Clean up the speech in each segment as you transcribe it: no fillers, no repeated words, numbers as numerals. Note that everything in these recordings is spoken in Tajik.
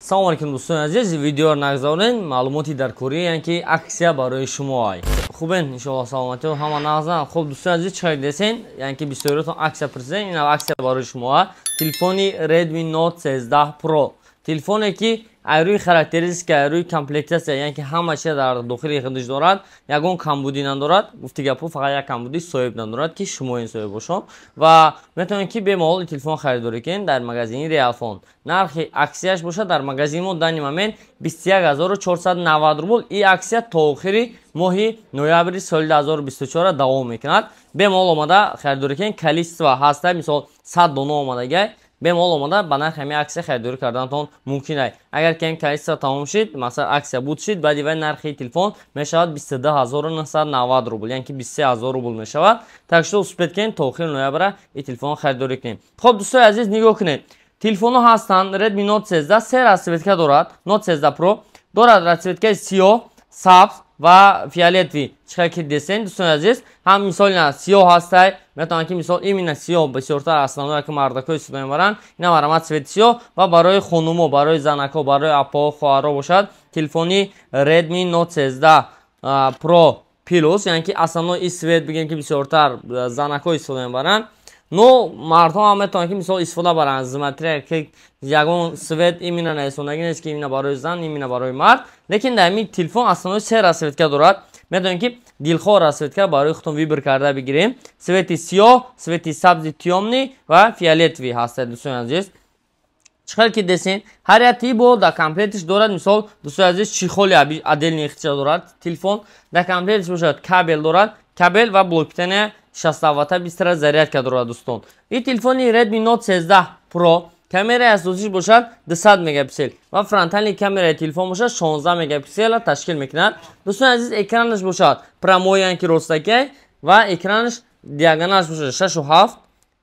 Салом алейкум, дӯстони азиз. Видеоро нагзорен, маълумоти даркорӣ, яъне ки аксия барои шумо ай. Хубен, иншоалло, саломатӣ ҳама нағзан. Хуб, дӯстони азиз, чӣ десен, яъне ки бисёриятон аксия пурсиден, ин аксия барои шумо а. Телефони Redmi Note 13 Pro. Телефоне ки ай рӯи характеристика, ай рӯи комплектация, яъне ки ҳама чиз дар дохили худаш дорад, ягон камбудӣ надорад. Гуфти гапҳо, фақат як камбудӣ соҳиб надорад, ки шумо ин соҳиб бошон ва метавонед, ки бемалол телефон харидорӣ кунед дар магазини Реалфон. Нархи аксияш бошад дар магазини мо данный момент 21 490 рубл. И аксия то охири моҳи ноябри соли 2024 давом мекунад. Бемалол омада харидорӣ кунед. Количество ҳаста, мисол, 100 дона омадагай. Бемалол омада ба нархи ҳамин аксия харидорӣ карданатон мумкин ай. Агар ки ҳамин количество тамом шид, масалан, аксия буд шид, баъди вай нархи телефон мешавад 22 990 рубл, яъне ки 23 000 рубл мешавад. Так что успеть кунед, то охири ноябра ин телефон харидорӣ кунед. Хоб, дӯстои азиз, нигоҳ кунед, телефонҳо ҳастанд. Redmi Note 13 се расцветка дорад. Note 13 Pro дорад расцветкаи сиёҳ, сабз ва фиолетовый. Чӣ ки десен, дӯстони азиз, ҳам мисол ина сиёҳ ҳастай, метавонад ки мисол именно сиёҳ бисёртар основное ки мардакҳо истифода мебаранд. Ина марамат цвети сиёҳ ва барои хонумо, барои занакҳо, барои апаҳо, хоҳарҳо бошад телефони Redmi Note 13 Pro Plus, яъне ки основной и цвет бигем, ки бисёртар занакҳо истифода мебаранд, но мардҳо ҳам метавонанд, ки мисол истифода баранд. Смотря ки ягон цвет именно нарисондагӣ нест, ки именно барои зан, именно барои мард, лекин дар ҳамин телефон основной се расцветка дорад. Метавонем, ки дилхоҳ расцветка барои худтон выбор карда бигирем. Цвети сиёҳ, цвети сабзи тёмный ва фиолетовый ҳастад. Дӯстони азиз, чӣ хел ки десен, ҳар як тибо дар комплектиш дорад. Мисол, дӯстони азиз, чехоли отдельный ихтиёр дорад телефон. Дар комплектиш бошад кабел дорад, кабел ва блок питания 60 ватта, быстрая зарядка дорад. Дӯстон, ин телефони Redmi Note 13 Pro камераи асосиш бошад 200 мегапиксел ва фронтальный камераи телефон бошад 16 мегапиксела ташкил мекунад. Дӯстони азиз, экранаш бошад прямой, яъне ки ростакай, ва экранаш диагоналаш бошад 6,7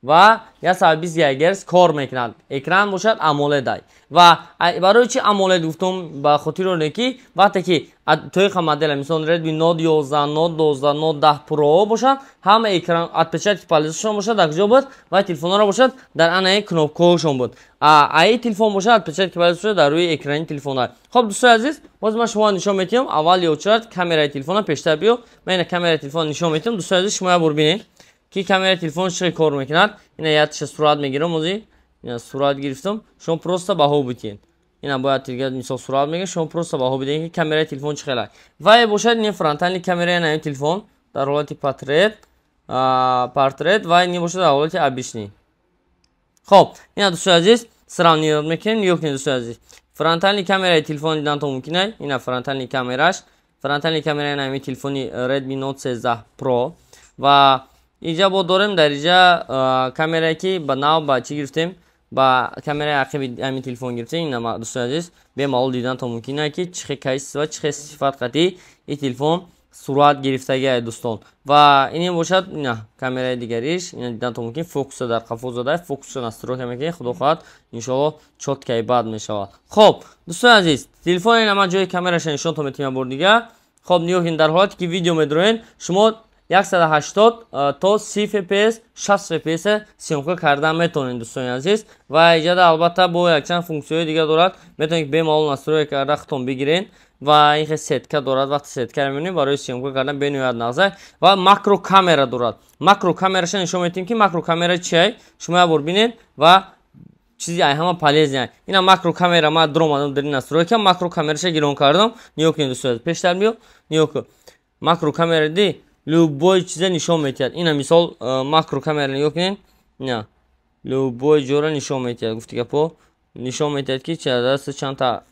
ва 120 Гц кор мекунад. Экран бошад AMOLED. Ва барои чи AMOLED гуфтум? Ба хотири оне ки вақте ки тоиқа модела, мисол, Redmi Note 11, Note 12, Note 10 Pro бошад, ҳама экран отпечатки пальцашон бошад дар куҷо буд? Ва телефонҳоро бошад дар анаи кнопкаҳошон буд. Аи телефон бошад отпечатки пальца бошад дар рӯи экрани телефонҳо. Хоб, дӯстои азиз, боз ман шумо нишон метиҳам. Аввал ёчарад камераи телефона пештар биё. Ман ина камераи телефон нишон метиҳам. Дӯстои азиз, шумо як бор бинед, ки камераи телефон чӣ кор мекунад. Ина якша сурат мегирам. Ози ина сурат гирифтам, шумо просто баҳо битиҳед. Ина бояд дигар мисол сурат мегирем, шумо просто баҳо бидиҳед, ки камераи телефон чӣ хела. Вай бошад ин фронтальный камераи наи телефон дар ҳолати портрет ва ин бошад дар ҳолати обычный. Хоб, ина, дӯстои азиз, сравнивать мекунем. Нигоҳ кунед, дӯстои азиз, фронтальный камераи телефон диданто мумкин ай. Ина фронтальный камераш, фронтальный камераи наи телефони Redmi Note 13 Pro. Ва инҷа бо дорем дар инҷа камерае, ки ба нав ба чӣ гирифтем, ба камераи ақиби ҳамин телефон гирифтем. Ина, дӯстони азиз, бемалол диданто мумкин ай, ки чӣ хел качество, чӣ хел сифат қатъи ин телефон сурат гирифтагиай, дӯстон. Ва ин бошад ина камераи дигариш. Ина диданто мумкин, фокуса дар қафо зада, фокуса настройка мекунед, худо хоҳад, иншоалло, чёткаи бад мешавад. Хоб, дӯстони азиз, телефон ина ман ҷои камераша нишонтон метиҳам бор дигар. Хоб, нигоҳ кунед, дар ҳолате ки видео медроен, шумо 180 то 30 fps, 60 fps съёмка кардан метавонед, дӯстони азиз. Ва иҷада албатта бо якчанд функсияҳои дигар дорад, метавонед бемалол настройка карда худтон бигиред. Ва ин хел сетка дорад, вақте сетка мебинед, барои съёмка кардан бениҳоят нағза. Ва макро камера дорад. Макро камераша нишон метиҳем, ки макро камера чиай, шумо як бор бинед. Ва чизи ай ҳама полезный ина макро камера. Ма дуромадам дар ин настройка, макро камераша гирон кардам. Нигоҳ кунед, дӯстони, пештар биё, нигоҳ кун, макро камера ди любой чиза нишон метиҳад. Ина мисол макро камера нигоҳ кунед, ина любой ҷора нишон метиҳад. Гуфти гапо, нишон метиҳад, ки даста чандта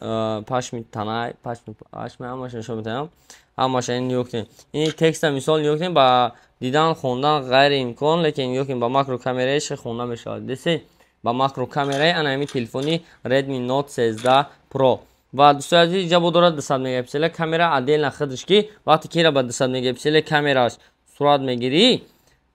пашми танай, пашми ҳамаша нишон метиҳад, ҳамаша. Ин нигоҳ кунед, ин текста мисол нигоҳ кунед, ба дидан, хондан ғайриимкон, лекин нигоҳ кунед, ба макро камераи хонда мешавад. Десе, ба макро камераи ана ҳамин телефони Redmi Note 13 Pro. Ва, дӯстои азиз, инҷа бо дорад 200 мегапиксела камера отдельно худаш, ки вақте ки ира ба 200 мегапиксела камераш сурат мегирӣ,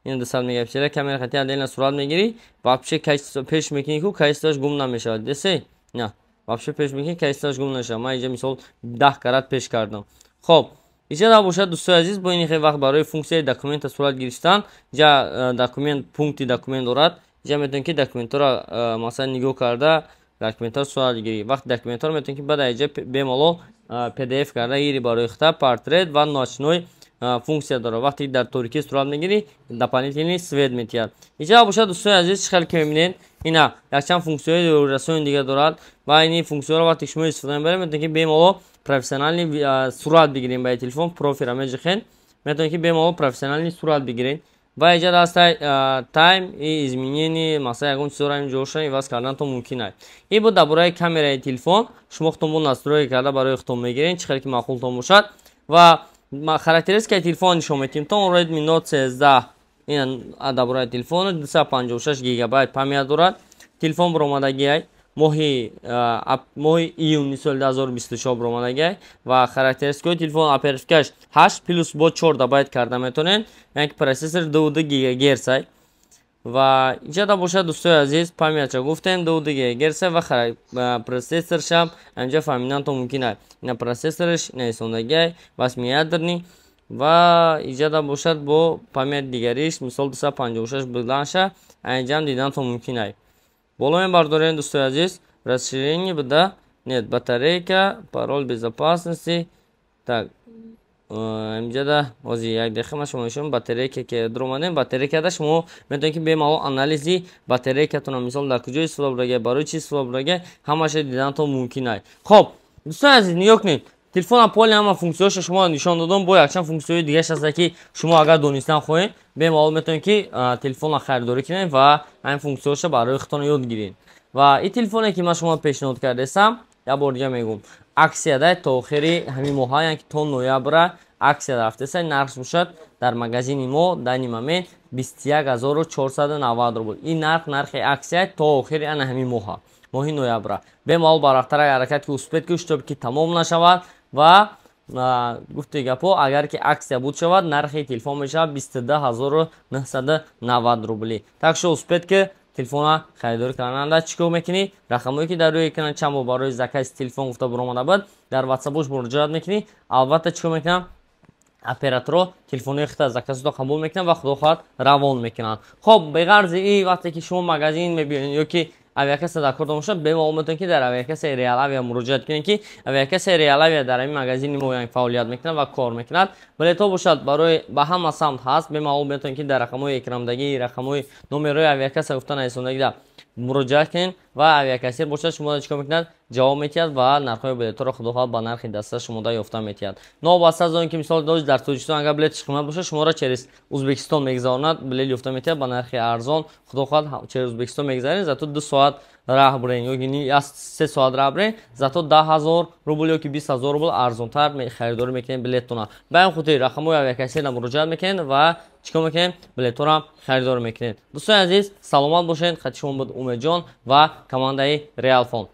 ин 200 мегапиксела камера хати отдельно сурат мегирӣ, вообще качество пеш мекунӣ ку, качествоаш гум намешавад. Десе, на вообще пеш мекунӣ, качествоаш гум намешавад. Ман инҷа мисол 10 карат пеш кардам. Хоб, инҷа набошад, дӯстои азиз, бо ин хел вақт барои функсияи документа сурат гирифтан инҷа документ, пункти документ дорад. Инҷа метавонед, ки документҳоро масалан нигоҳ карда. Документҳо сурат гирӣ. Вақти документҳоро метавонед, ки баъд аиҷа бемалол PDF карда гирӣ барои хита. Портрет ва ночной функсия дорад. Вақте ки дар торикӣ сурат мегирӣ, дополнительный свет метиҳад. Иҷа бошад, дӯстони азиз, чӣ хеле ки мебинед, ина якчанд функсияҳои ёрирасони дига дорад ва ини функсияҳоро вақте ки шумо истифода мебаред, метавонед, ки бемалол профессиональный сурат бигирем. Ба телефон профилра меҷихед, метавонед, ки бемалол профессиональный сурат бигиред. Ва иҷа дастай тайм и изменение, масалан, ягон чизоро ин ҷоша иваз карданатон мумкин аст. Ин буд дар бораи камераи телефон. Шумо худтон бо настройка карда барои худтон мегиред, чӣ хеле ки маъқултон бошад. Ва характеристикаи телефон нишон метиҳем то Redmi Note 13. Ин дар бораи телефон: 256 гигабайт память дорад. Телефон баромадагиай моҳи июни соли 2024 баромадагиай. Ва характеристикаҳои телефон: оперативкаш 8 плюс бо 4 добавить карда метавонед, яъне ки процессор 2,2 гигагерц ай. Ва инҷода бошад, дӯстои азиз, памятша гуфтем, 2,2 гигагерц ва процессоршам инҷа фаҳмиданто мумкин аст. Ина процессорш нависондагиай, восьмиядерный. Ва иҷода бошад, бо память дигариш, мисол, 256 буданша инҷам диданто мумкин аст. Боло мебардорем, дӯстои азиз, расширение буда, нет, батарейка, пароль безопасности. Так, инҷада ҳозир як дақиқа ман шумо нишон. Батарейка ки дуромадем, батарейкада шумо метавонед, ки бемалол анализи батарейкатона, мисол, дар куҷо истифода бурдага, барои чӣ истифода бурдага, ҳамаша диданатон мумкин аст. Хоб, дӯстони азиз, нигоҳ кунед, телефона полный ҳама функсияҳоша шумо нишон додам. Бо якчанд функсияҳои дигараш ҳаста, ки шумо агар донистан хоҳед, бемалол метавонед, ки телефонро харидорӣ кунед ва ҳамин функсияҳоша барои худтон ёд гиред. Ва ин телефоне, ки ман шумо пешниҳод кардаистам, як бор дига мегӯм, аксияда то охири ҳамин моҳа, яъне ки то ноябра аксия рафтеста. Нархш бошад дар магазини мо данный момент 21 490 рубл. Ин нарх нархи аксия то охири ана ҳамин моҳа, моҳи ноябра. Бемалол барвақттарак ҳаракат ки, успеть ки, чтобы ки тамом нашавад. Ва гуфти гапо, агар ки аксия буд шавад, нархи телефон мешавад 22 990 рубли. Так что успеть ки телефона харидорӣ кардананда. Чӣ кор мекунӣ? Рақамҳое, ки дар рӯи экран чанд бор барои заказ телефон гуфта баромада буд, дар ватсапош муроҷиат мекунӣ. Албатта, чӣ кор мекунам, операторо телефонои хита заказото қабул мекунанд ва, худо хоҳад, равон мекунанд. Хоб, беғарзи и, вақте ки шумо магазин мебиёед ё ки авиакасса дар кор бошад, бемалол метавонед, ки дар авиакассаи Реал Авиа муроҷиат кунед, ки авиакассаи Реал Авиа дар ҳамин магазини мо фаъолият мекунад ва кор мекунад. Билетҳо бошад, барои ба ҳама самт ҳаст. Бемалол метавонед, ки дар рақамҳои экрамдагӣ, рақамҳои номерҳои авиакасса гуфта нависондагида муроҷиат кунед. Ва авиакассир бошад, шумо чӣ кор мекунад? Ҷавоб метиҳад ва нархҳои билетҳоро, худо хоҳад, ба нархи даста шумода ёфта метиҳад. Новобаста аз он ки, мисол, дар Тоҷикистон агар билетиш қимат бошад, шуморо через Узбекистон мегузаронад, билет ёфта метиҳад ба нархи арзон. Худо хоҳад, через Узбекистон мегузаред, зато 2 соат раҳ бурен ё 3 соат раҳ бурен, зато 10 000 рубл ё ки 20 000 рубл арзонтар харидорӣ мекунед билеттона. Ба ин хотир рақамҳои авиакассира муроҷиат мекунед ва чӣ кор мекунед? Билетҳоро харидорӣ мекунед. Дӯстони азиз, саломат бошед. Хати шумо буд Умедҷон ва командаи Реалфон.